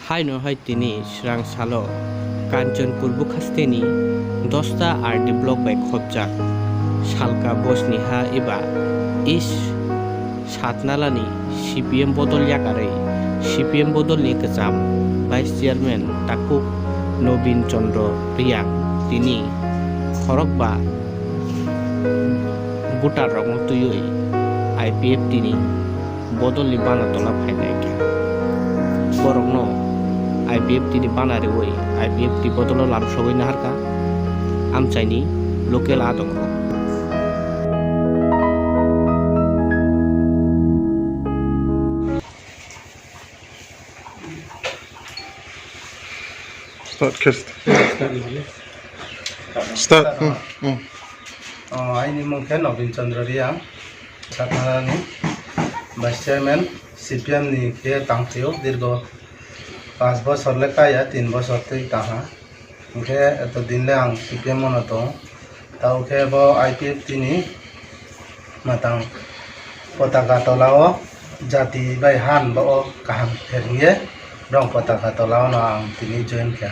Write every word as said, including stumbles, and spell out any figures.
Haino hai tini swrang salo Kanchanpur bukhasteni dosta R D block bai khopjak Salka Bosniha eba East Satnalani C P M bodol yakarwi C P M bodolni kwcham Vice Chairman takhuk Nobin Chandra Reang tini khorokba voter rokno twiwi I P F T ni bodolni bana tola phainai kha. Borokno I P F T ni bana rwui I P F T bodolo lansogwi naharkha amchaini local adongrok. Start khe. Start. Hmm, hmm. Oh, aini mung khe Nobin Chandra Reang, Satnalani Vice Chairman, C P M ni khe tangphio dirgo panch bosor le kaya, tin bosor twi tangha. Hwnkhe eto din le ang C P M o no tong. Tao khe bo I P F T ni matang potaka tola o jati bai han bo o kaham pher wngye, borok potaka tola o no ang tini join kha.